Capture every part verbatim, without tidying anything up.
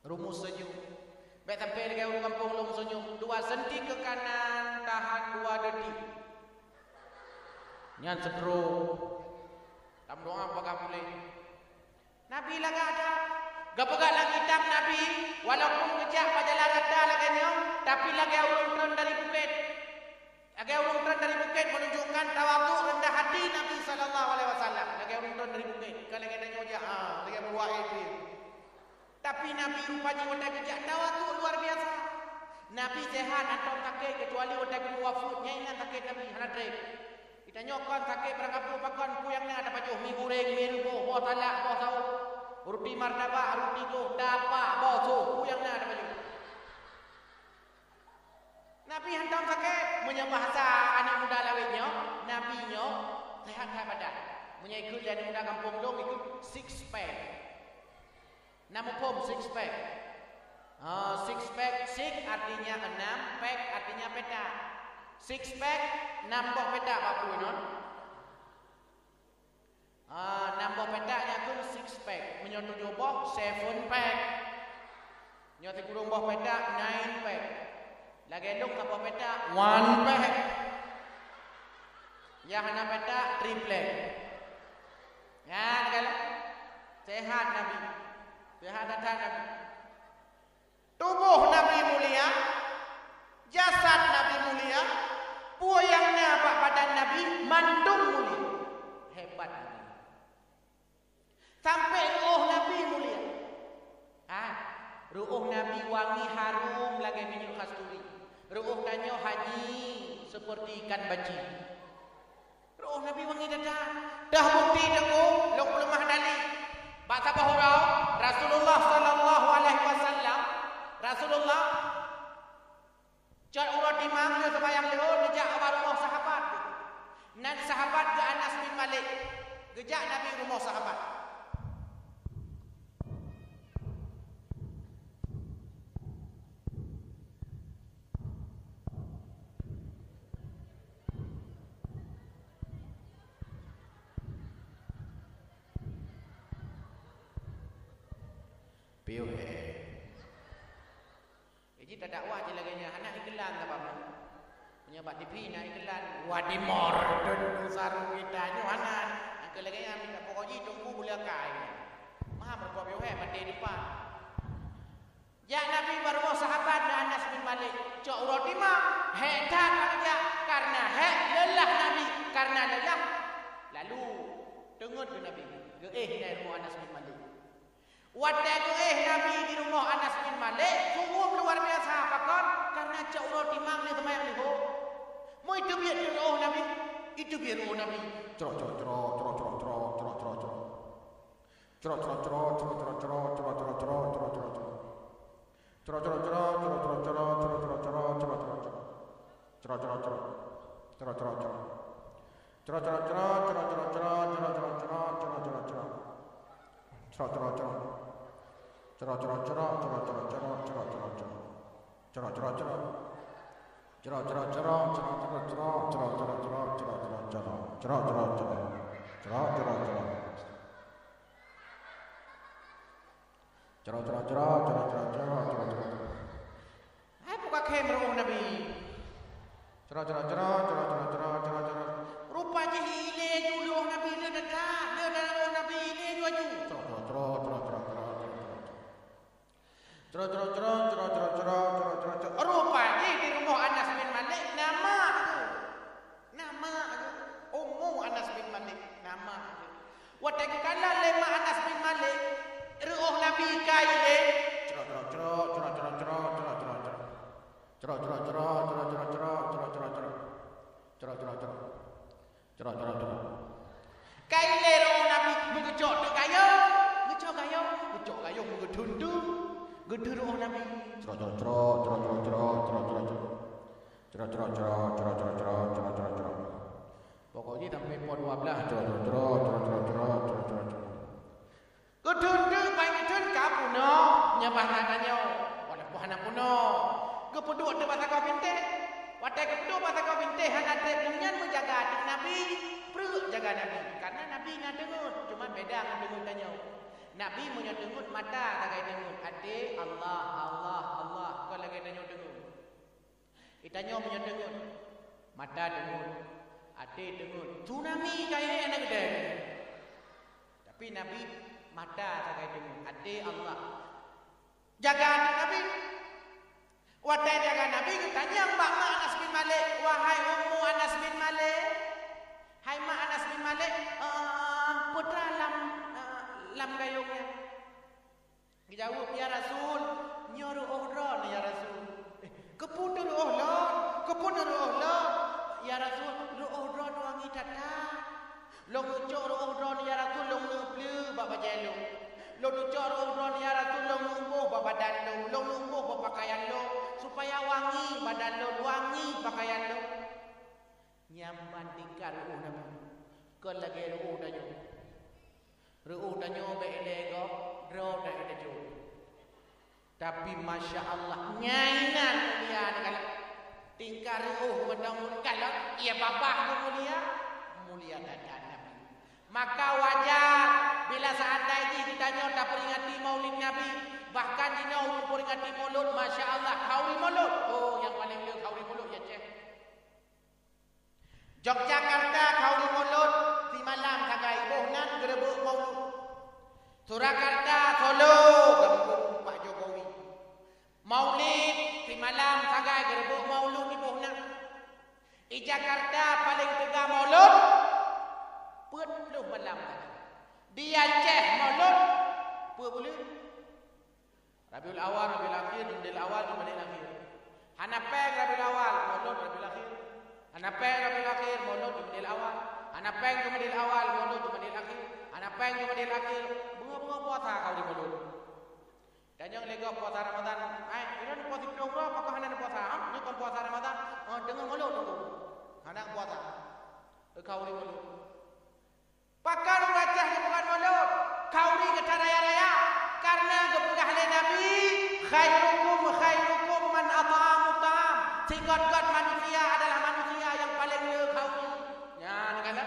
Rumus senyum. Bèk sampai lagèe ureueng gampông lôn senyum. Dua senti keu kanan, tahan dua detik. Nyan stroke. Tameudoa bagaih puléh. Nabi lagak that. Geupeugah lam kitab Nabi, walaupun geujak bak jalan rata lagèe nyoe, tapi lagèe ureueng treun dari bukét. Lagèe ureueng treun dari bukét menunjukkan tawadhu, rendah hati Nabi sallallahu alaihi wasallam. Lagèe ureueng treun dari bukét, bukan lagèe tanyoe jak, ha, lagèe meuruak éh pih. Tapi Nabi rupa jih watèe geujak tawadhu luar biasa. Nabi sehat, hántom sakét, kecuali watèe geumuwafeuet, nyan inan sakét Nabi, hana trép. Geutanyoe kon sakét barang gampông pakon, peue nyang na tapajoh, mi guréng, mi reubôh, boh salak, boh saôh, ruti martabak, ruti glôh, tapak, boh sôh, peue nyang na tapajoh. Nabi hántom sakét. Meunyoe bahasa aneuk muda lawét nyoe, Nabi nyoe sehat-sehat badan. Meunyoe ikheun lé aneuk muda gampông lôn, ikheun six pack. Na muphom six pack? Ha, six pack, six artinya enam, pack artinya petak. Six pack, nam boh petak bak peue nyoe. Ah, nam boh petak nyan keuh six pack. Meunyoe tujoh boh, seven pack. Nyoe sikureueng boh petak, nine pack. Lagèe lôn saboh petak, one pack. Nyang hana petak, triplek. Nyan kan? Sehat Nabi. Sehat that-that Nabi. Tuboh Nabi mulia, jasad Nabi mulia, peue nyang na bak badan Nabi mandum mulia. Hebat Nabi. Sampai reuôh Nabi mulia. Ha, reuôh Nabi wangi harum lagèe minyeuk kasturi. Reuôh tanyoe hanyi seperti ikan baci. Reuôh Nabi wangi that-that. Dah bukti teungku, lôn peuleumah dali. Bak saboh uroe, Rasulullah sallallahu alaihi wasallam, Rasulullah cot uroe timang lheueh seumayang leuhô, neujak ubak rumoh sahabat. Nan sahabat geuh Anas bin Malik. Geujak Nabi rumoh sahabat. Piôh hèk. Jadi tadakwah cit lagèe nyan, hana iklan saban. Meunyoe bak T V na iklan, Wadimor, teuntèe sarong geutanyoe hana. Nyang keu lagèe nyan mita pokok jih teungku buleue akai. Maha meurumpok piôh hèk maté depan. Jak Nabi bak rumoh sahabat na Anas bin Malik. Cok uroe timang, hèk that bak geujak, karena hèk leulah Nabi, karena leulah. Lalu, teungeut keu Nabi, geuéh na rumoh Anas bin Malik. Watèe geuéh Nabi di rumoh Anas bin Malik, sungguh luar biasa. Pakon? Karena cok uroe timang lé seumayang leuhô. Meu iteubiet reuôh Nabi, iteubiet reuôh Nabi. Crok, crok, crok. Crok, crok, crok. Crok, crok, crok. Crok, crok, crok. Crok, crok, crok. Hai, buka khem reuôh Nabi. Rupa jih ilée ju reuôh Nabi, le that-that, le that reuôh Nabi ilée ju aju. Rupa jih di rumoh Anas bin Malik, na mak geuh. Na mak geuh. Ummu Anas bin Malik, na mak geuh. Watèe geukalon lé mak Anas bin Malik, reuôh Nabi ka ilée. Ka ilée reuôh Nabi, meugeucok teuk gayông, geucok gayông, geucok gayông, meugeuthon teuk, geuthon reuôh Nabi. Pokok jih sampai poh dua belas. Geuthon teuk, ban geuthon ka peunoh, nyan bahasa tanyoe. Walaupun hana peunoh, geupeuduek teuk bak sagoe bintéh. Watèe geupeuduek bak sagoe bintéh hana trép, nyan meujaga ateueh Nabi, preuk jaga Nabi. Karena Nabi na teungeut, cuma beda ngon teungeut tanyoe. Nabi meunyoe teungeut mata sagai teungeut, até Allah, Allah, Allah, kon lagée tanyoe teungeut. Di tanyoe meunyoe teungeut, mata teungeut, até teungeut. Tsunami kayée aneuk geude. Tapi Nabi mata sagai teungeut, até Allah. Jaga aneuk Nabi. Watée jaga Nabi geutanyong bak ma Anas bin Malik, "Wahai ummu Anas bin Malik, hai ma Anas bin Malik, eh, peue teuma lam, eh, lam gayong nyan?" Geujaweueb, "Ya Rasul, nyoe reuôh droeneuh, ya Rasul." "Eh, keupeue reuôh lôn? Keupeue reuôh lôn?" "Ya Rasul, reuôh droeneuh wangi that-that. Lôn neucok reuôh droeneuh, ya Rasul, lôn neupeuleueh bak bajée lôn. Lôn neucok reuôh droeneuh, ya Rasul, lôn neuboh bak badan lôn, lôn neuboh bak peukayan lôn, supaya wangi badan lôn, wangi peukayan lôn." Nyan ban tingkat reuôh Nabi. Kon lagée reuôh tanyoe. Reuôh tanyoe bék ilée gob, droe that ilée jok. Tapi, masya Allah, nyan inan mulia neukalon. Tingkat reuôh mantong mulia kalon, ya babah pun mulia, mulia that-that Nabi. Maka wajar bila seandai jih geutanyoe taperingati Maulid Nabi, bahkan jinoe ureuëng peringati Maulud, masya Allah, khauri Maulud. Oh, nyang paleng le khauri Maulud ya, ceh. Yogyakarta khauri Maulud, simalam sagai boh nan geureubeuek Maulud. Surakarta, Solo, gampông Pak Jokowi. Maulid, simalam sagai geureubeuek Maulud di boh nan. Di Jakarta paleng teuga Maulud, peuet ploh malam sagai. Di Aceh Maulud, peuet buleuen. Rabiul Awal, Rabiul Akhir, Jumadil Awal, Jumadil Akhir. Hana péng Rabiul Awal, Maulud Rabiul Akhir. Hana péng Rabiul Akhir, Maulud Jumadil Awal. Hana péng Jumadil Awal, Maulud Jumadil Akhir. Hana péng Jumadil Akhir, beungoh-beungoh puasa khauri Maulud. Tanyong lé gob puasa Ramadan, "Ai, ulôn puasa siplôh uroe, pakon hana neupuasa?" "Ah, nyoe kon puasa Ramadan." "Oh, deungoe Maulud, deungoe." Hana puasa. Khauri Maulud. Pakon ureuëng Aceh geupeugah Maulud, khauri geutaraya-raya, karena geupeugah lé Nabi, "Khairukum, khairukum man at'amu ta'am." Sigöt-göt manusia adalah manusia yang paleng le khauri. Nyan kan?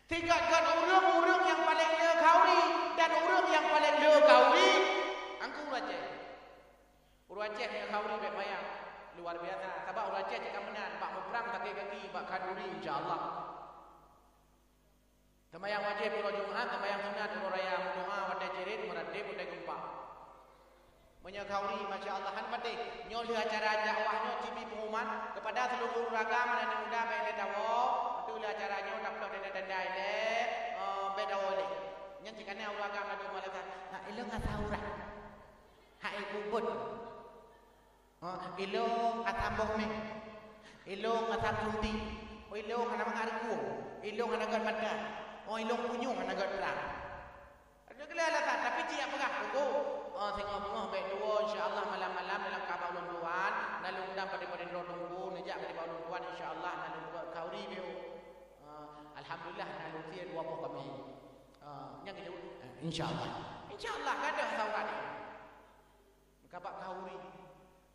Sigöt-göt ureuëng, ureuëng nyang paleng le khauri, dan ureuëng nyang paleng le khauri, angku ureuëng Aceh. Ureuëng Aceh nyang khauri bék mayang, luar biasa. Sabab ureuëng Aceh cit ka meunan, bak muprang sakét gaki, bak khanduri, insya Allah. Seumayang wajéb uroe Jumat, seumayang sunat uroe raya, meudoa watée cirét, meurateb watée geumpa. Meunyoe khauri, masya Allah, han patéh. Nyoe lheueh acara dakwah nyoe, ci bi pengumuman kepada seluruh ureuëng agam, aneuk muda bék lé tawoe, ateueh lheueh acara nyoe taplôk tanda-tanda ilée, eh, bék tawoe lé. Nyan cit kana ureuëng agam ladôm alasan, "Hak ilong asa urat. Hak ibu bot." Ha, ilong asam boh mé. Ilong asam sunti. Oh, ilong hana mangat reukueng. Ilong hana gét mata. Oh, ilong punyueng hana gét trang. Ada gila alasan, tapi cit jak peugah, "Teungku, oh, singoh beungoh bék tuwoe, insya Allah malam-malam dalam kaba ulôn tuan, na lôn dam padé-padé droe Teungku, neujak padé ulôn tuan, insya Allah na lôn buet khauri beu." Ah, alhamdulillah, na lôn sie dua boh kami. Ah, nyang itu, eh, insya Allah. Insya Allah, gadoh saurat ni. Maka bak khauri.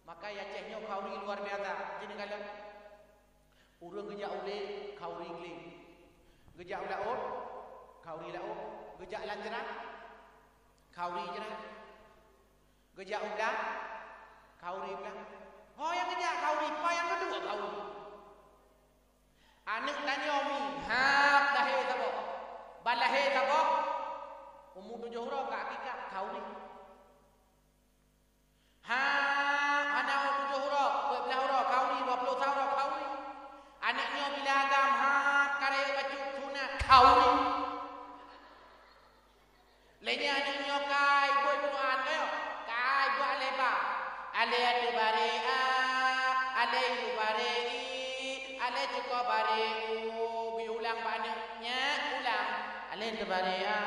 Maka ya Aceh nyoe khauri luar biasa. Jini kalon. Ureuëng geujak ulée, khauri glé. Geujak u laôt, khauri laôt. Geujak lam jrah, khauri jrah. Geujak u blang, khauri blang. Ho nyang geujak khauri, pa nyang geuduek khauri. Aneuk tanyoe mi, hab lahé saboh. Ban lahé saboh, umu tujoh uroe ka akikah, khauri. Ha, hana tujoh uroe, peuet blah uroe khauri, dua ploh sa uroe khauri. Aneuk nyoe bila agam, ha, ka rayeuk bacut sunat khauri. Lé nyan aneuk nyoe kai buet Quran, ayo, kai buet aleba. Alé ateueh baré a, alé yue baré i, alé ceuko baré u. Bi ulang bak aneuk nyan, ulang. Alé ateueh baré a,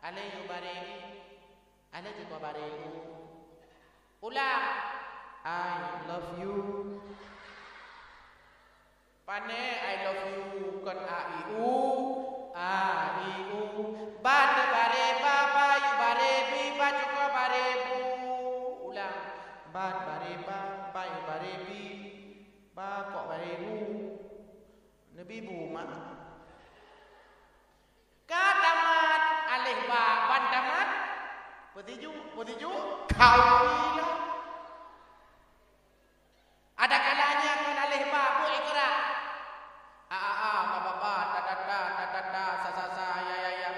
alé yue baré i. Alé ceuko baré u. Ulang. I love you. Pane I love you, kon a i u. A i u. Ba ateueh baré ba, ba yue baré bi, ba ceuko baré bu. Ulang. Ba ateueh baré ba, ba yue baré bi, ba kok baré bu. Neubi bu mak. Ka tamat aleh ba. Peusijuek, peusijuek, khauri lom. Ada kalanya kon aléh ba buet iqra. A, a, a, ba, ba, ba, ta, ta, ta, ta, ta, sa, sa, sa, ya, ya, ya,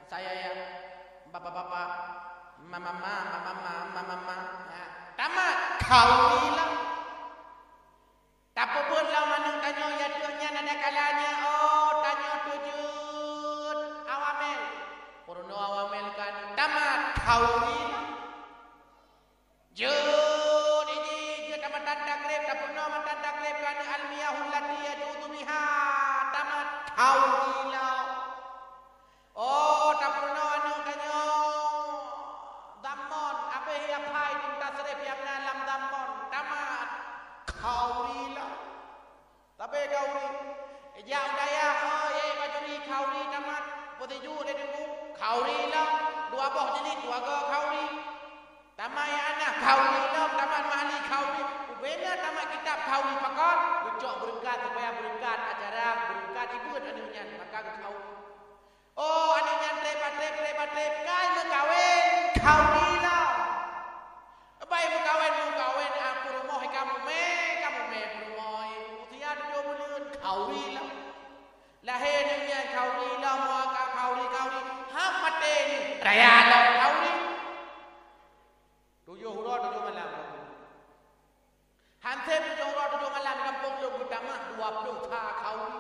sa, ya, ya, ba, ba, ba, ba, ma, ma, ma. Ha, tamat, khauri lom. Tapeubuet lom aneuk tanyoe, ya teuh nyan ada kalanya, oh, tanyoe teujeuet awamel. Peurunoe awamel kan tamat, khauri lom. Jeuet iji, jeuet matan takrib, tapeurunoe matan takrib keu aneuk al-miyahul lati yajuzu biha, tamat, khauri lom. Oh, tapeurunoe aneuk tanyoe dhammon, abéh ya phai di tasrif nyang na lam dhammon, tamat, khauri lom. Sabe khauri. Ijak u dayah, oh, ya bajuri, khauri, tamat. Peusijuek lé Teungku, khauri lom. Dua boh jilid, dua go khauri. Tamat ya aneuk, khauri lom, tamat mahli, khauri. Ubena tamat kitab, khauri pakon, geucok beureukat, supaya beureukat acara, beureukat ibuet aneuk nyan, maka geukhauri. Oh, aneuk nyan treb-treb, treb-treb, kai meukawen, khauri lom. Bai meukawen, meukawen, a, peurumoh ka mumè, ka mumè peurumoh, usia tujoh buleuen, khauri lom. Lahé aneuk nyan khauri lom, ka khauri, khauri, han maté ni, raya lom, khauri. Tujoh uroe tujoh malam. Hansé tujoh uroe tujoh malam gampông lôn geutamah dua ploh tha khauri,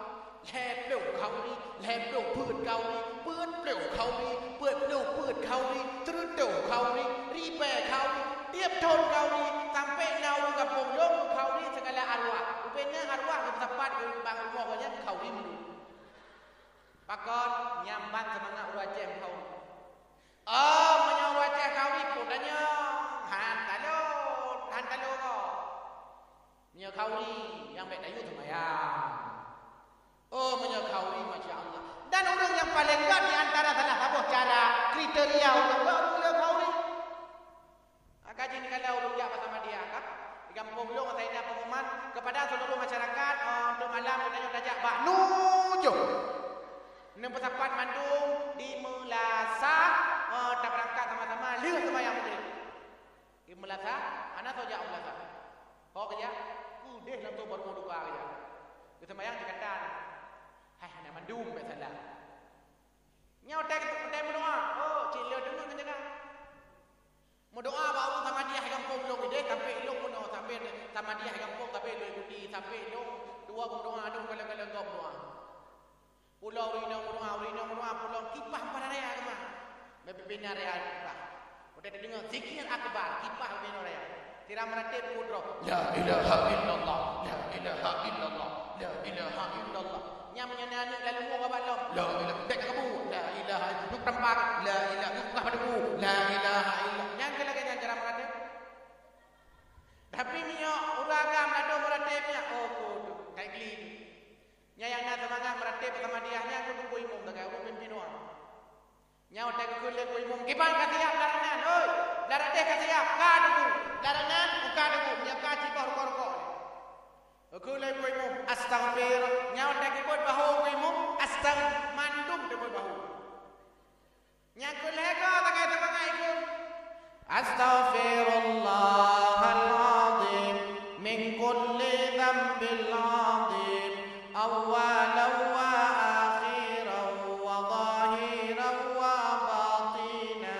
lhèe ploh khauri, lhèe ploh peuet khauri, peuet ploh khauri, peuet ploh peuet khauri, sireutoh khauri, ribèe khauri, tiep thôn khauri, sampoe na ureueng gampông lôn khauri sigala arwah. Ubena arwah geupeusapat keu bang rumoh gobnyan khauri meulôn. Pakon, nyan ban seumangat ureueng Aceh khauri. Oh, meunyoe ureueng Aceh khauri, peue tanyoe? Han talôn, han talôn goe. Meunyoe khauri, nyang bèk tayue seumayang. Oh, meunyoe khauri, masya Allah. Dan ureueng nyang paleng gèt di antara salah saboh cara kriteria ureueng gèt, ureueng le khauri. Maka jih neukalon ureueng jak bak Samadiyah ka. Di gampông lôn asai na pengumuman kepada seluruh masyarakat, eh, untuk malam geutanyoe tajak bak Nujoh. Neupeusapat mandum di Meulasa, eh, tabeurangkat sama-sama lheueh seumayang Maghrib. Di Meulasa, hana soe jak Meulasa. Ho keujak, udeh langsung baru duka keujak. Geuseumayang Jakarta. Hai, hana mandum bèk salah. Nyoe watèe, watèe meudoa, oh, cit lheueh deungon keujak. Meudoa bak ureueng Samadiyah gampông lôn ideh, sampoe lôn meunoe, sampoe Samadiyah gampông, sampoe lôn ikuti, sampoe lôn dua meudoa, dua kali-kali gob meudoa. Pulo ureueng inong meudoa, ureueng inong meudoa, pulo kipah empat raya keumah. Meupimpin raya kipah. Watèe teudeungoe zikir akbar, kipah ureueng inong raya. Sira meuratéb peuet droe. La ilaha illallah, la ilaha illallah, la ilaha illallah. Nyan meunyoe na aneuk laleumo geuba lom, la ilaha, bèk ka bu, la ilaha illallah, tampak, la ilaha, buka pada bu, la ilaha illallah. Nyan keuh lagèe nyan cara meuratéb. Tapi meunyoe ureueng agam ladôm meuratéb nyan, oh, ka gli. Nyan nyang na seumangat meuratéb Samadiyah nyan keuh teungku imum sagai ureueng mimpin doa. Nyan watèe geukheun lé teungku imum, "Kiban ka siap larangan, oi! Laradeh ka siap, ka teungku! Larangan, ka teungku! Meunyoe ka cit boh rukok-rukok!" Geukheun lé teungku imum, "Astaghfir!" Nyan watèe geubeuet bahô teungku imum, "Astagh-," mandum teubeuet bahô. Nyang keu lhèe goe lagèe teuma ngai keu, "Astaghfirullahal azim min kulli dzambil azim, awwalan wa akhiran wa zahiran wa batina,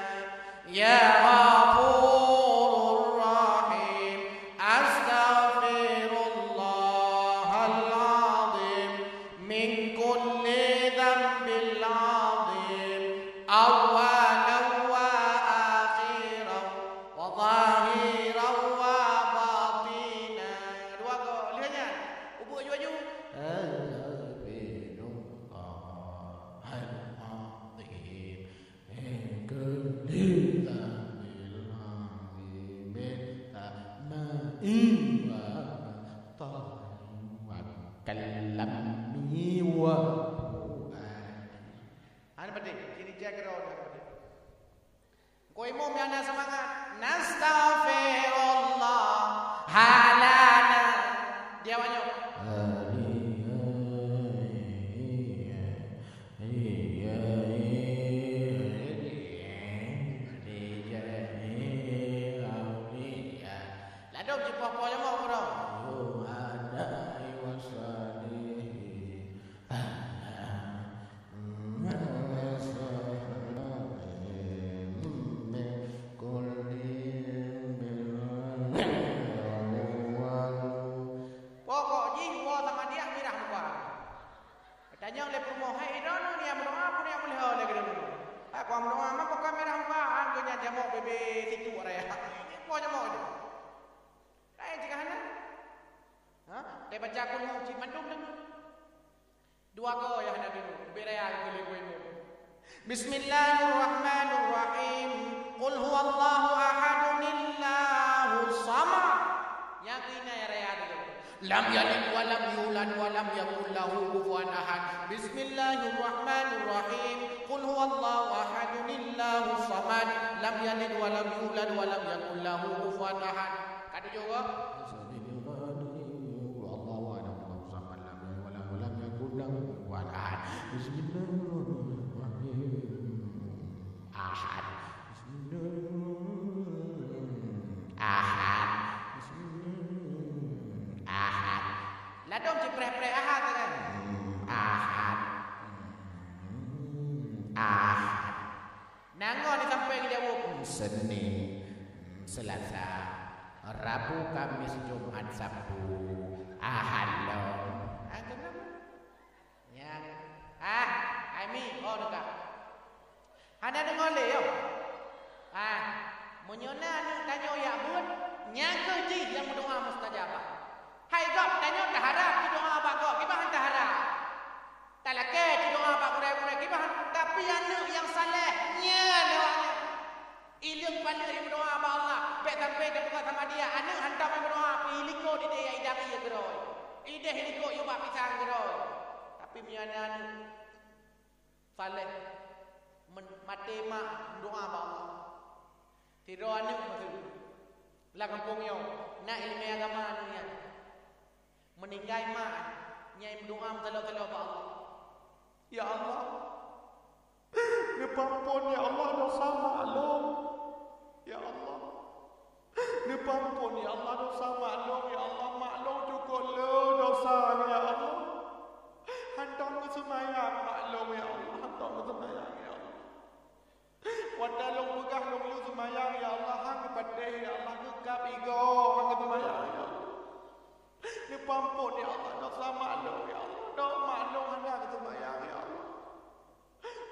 ya Ghafurur Rahim, astaghfirullahal azim min kulli dzambil azim." Awwalan wa akhiran wa zahiran wa batina. Dua go. Lheueh nyan, ubeuek aju-aju. Astaghfirullahal azim min kulli dzambil azim. Sama'i wa basari wa kalami wa fuadi. Hana penting, sini cek keudroe hana penting. Keu imum nyang na seumangat, "Nastaghfirullah halana." Dia banyak. Baca Qul Hu cit mandum deungoe. Dua go nyang hana deungoe, bèk raya keu lé imum. Bismillahirrahmanirrahim. Qul huwallahu ahadun, Allahus samad. Nyang keuh na nyang raya deungoe. Lam yalid wa lam yulad wa lam yakul lahu kufuwan ahad. Bismillahirrahmanirrahim. Qul huwallahu ahadun, Allahus samad. Lam yalid wa lam yulad wa lam yakul lahu kufuwan ahad. Ka tujoh go? Allahu a'lam, Allahu samad, lam yalid wa lam, wa lam yakul lahu kufuwan ahad. Bismillahirrahmanirrahim. Ahad. Bismillahirrahmanirrahim. Ahad. Bismillahirrahmanirrahim. Ahad. Ladôm cit preh-preh ahad kan? Hmm, ahad. Hmm, ahad. Nanggroe ni sampoe geujaweueb, Senin, Selasa, Rabu, Kamis, Jumat, Sabtu, Ahad lom. Ah, kenapa? Nyang, ah, ai mi, oh, teuka. Hana deungoe lé, yo. Ah, meunyoe na aneuk tanyoe jak beuet, nyan kheueh jih nyang meudoa mustajabah. Hai gob, tanyoe taharab jih doa bak gob, kiban hana taharab. Talakée jih doa bak gurée-gurée, kiban, tapi aneuk nyang saleh, nyan awaknyan. Ileueng paneuk imeudoa bak Allah, bèk sampoe teupeugah sama dia, aneuk hantom imeudoa, pih ilikot ideh idang ié keudroe. Ideh ilikot yue bak pisang keudroe. Tapi meunyoe na aneuk saleh, men-, maté mak, meudoa bak Allah. Sidroe aneuk meuteun. Lam gampông nyoe, na ileumèe agama aneuk nyan. Meuninggai mak, nyan meudoa meutalok-talok bak Allah. Ya Allah, neupeuampon, ya Allah, dosa mak lôn. Ya Allah, neupeuampon, ya Allah, dosa mak lôn. Ya Allah, mak lôn cukôp le dosa, ya Allah. Hantom geuseumayang mak lôn, ya Allah, hantom geuseumayang, ya Allah. Watèe lôn peugah lôn yue seumayang, ya Allah, han geupatéh, ya Allah, geukab igoe, han geuseumayang, ya Allah. Neupeuampon, ya Allah, dosa mak lôn, ya Allah. Dosa mak lôn hana geuseumayang, ya Allah.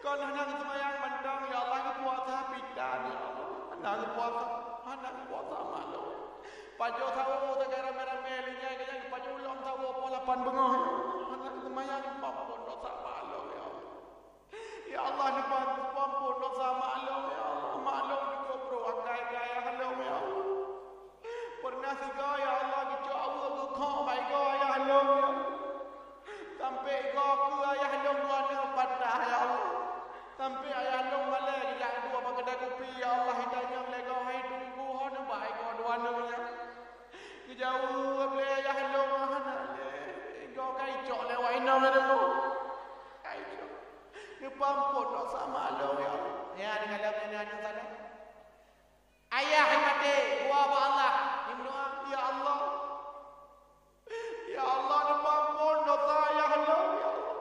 Kon hana geuseumayang mantong, ya Allah, geupuasa pih tan, ya Allah. Hana geupuasa, hana geupuasa mak lôn. Pajoh sawoe sagai ramé-ramé, lé nyan, lé nyan, pajoh ulôn sawoe poh lapan beungoh, ya Allah. Hana geuseumayang, peuampon dosa mak lôn, ya Allah. Ya Allah, neupeuampon dosa mak lôn, ya Allah. Mak lôn cukôp brôk akai keu ayah lôn, ya Allah. Peureunah sigoe, ya Allah, geucok aweuek geukhok bak igoe ayah lôn, ya Allah. Sampoe igoe keu ayah lôn dua nyoe patah, ya Allah. Sampoe ayah lôn malèe geujak dua bak keuda kupi, ya Allah, itanyong lé goe hai Teungku, ho neubak igoe dua nyoe nyan. Geujaweueb lé ayah lôn, hana lé. Igoe ka icok lé awak inong lé deungoe. Ka icok. Neupeuampon dosa mak lôn, ya Allah. Ya, di dalam nenek anu sana. Ayah nyang maté, dua bak Allah. Ni meudoa, "Ya Allah. Ya Allah, neupeuampon dosa ayah lôn, ya Allah.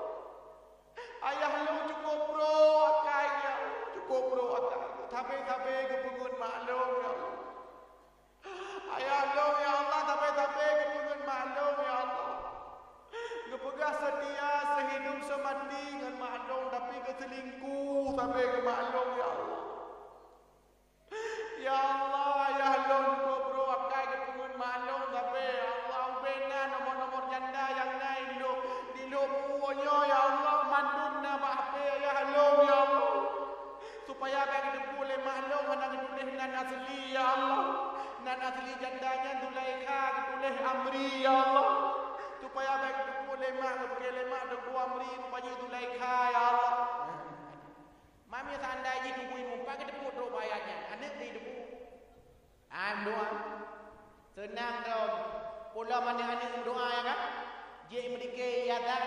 Ayah lôn cukôp brôk akai, ya Allah. Cukôp brôk akai. Sabe-sabe geupeungeut mak lôn, ya Allah." Ayah lôn, ya Allah, sabe-sabe geupeungeut mak lôn, ya Allah. Geupeugah seutia seuhidop seumati ngon mak lôn, tapi geuseulingkuh sabe ngon mak lôn, ya Allah. Ya Allah, ayah lôn cukôp brôk akai geupeungeut mak lôn sabe, ya Allah, ubé na nomor-nomor janda nyang na ilôn. Di lôn bunoe nyoe, ya Allah, mandum na bak H P ayah lôn, ya Allah. Supaya bèk geuteupeue lé mak lôn hana geutuléh nan asli, ya Allah. Nan asli janda nyan Zulaikha, geutuléh Amri, ya Allah. Supaya bèk geuteupeue lé mak, geupike lé mak Teungku Amri, rupajih Zulaikha, ya Allah. Mami seandai jih tuboh imum, pat geuteupeue trok bak ayah nyan, aneuk jih teupeue. Ah, meudoa. Seunang droe. Peue lom aneuk-aneuk meudoa, ya kan? Jeuet meudike, ya kan?